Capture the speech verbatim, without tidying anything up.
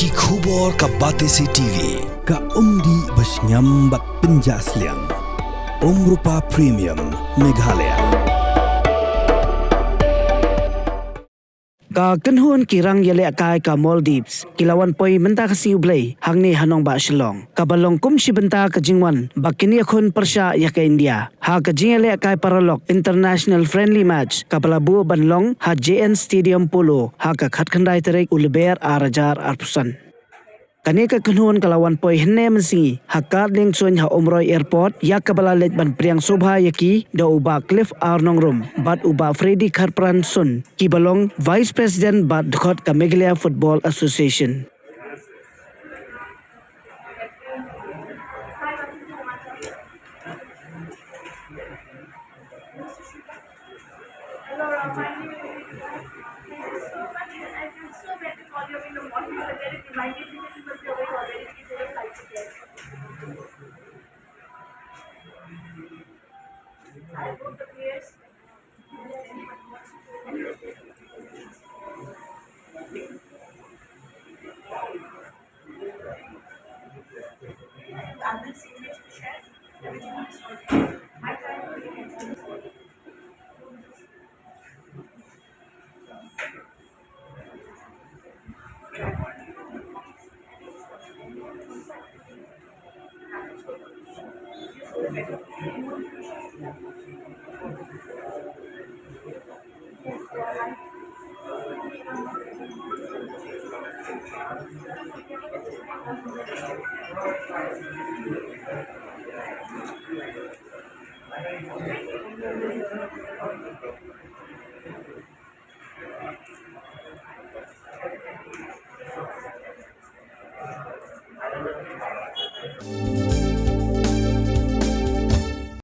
Ki khubor ka Batesi T V, ka umdih ba shngiam bad pynjah sliang. Umrupa Premium, Meghalaya. Ka kynhun ki rang ïalehkai ka Maldives ki la wan poi mynta ka sngi U Blei hangne ha nongbah Shillong, kaba long kum shi bynta ka jingwan ba kin ïakhun pyrshah ïa ka India ha ka jingïalehkai paralok international friendly match kaba la buh ban long ha J N Stadium Polo ha ka khatkhyndai tarik u Lber ar hajar arphew san. Kane ka kynhun ka la wan poi hynne mynsngi ha kad liengsuiñ ha Umroi Airport, ïa kaba la leit ban pdiang sngewbha ïa ki da u Bah Cliff R Nongrum bad u Bah Freddy Kharpran Sun, kiba long Vice President bad dkhot ka Meghalaya Football Association.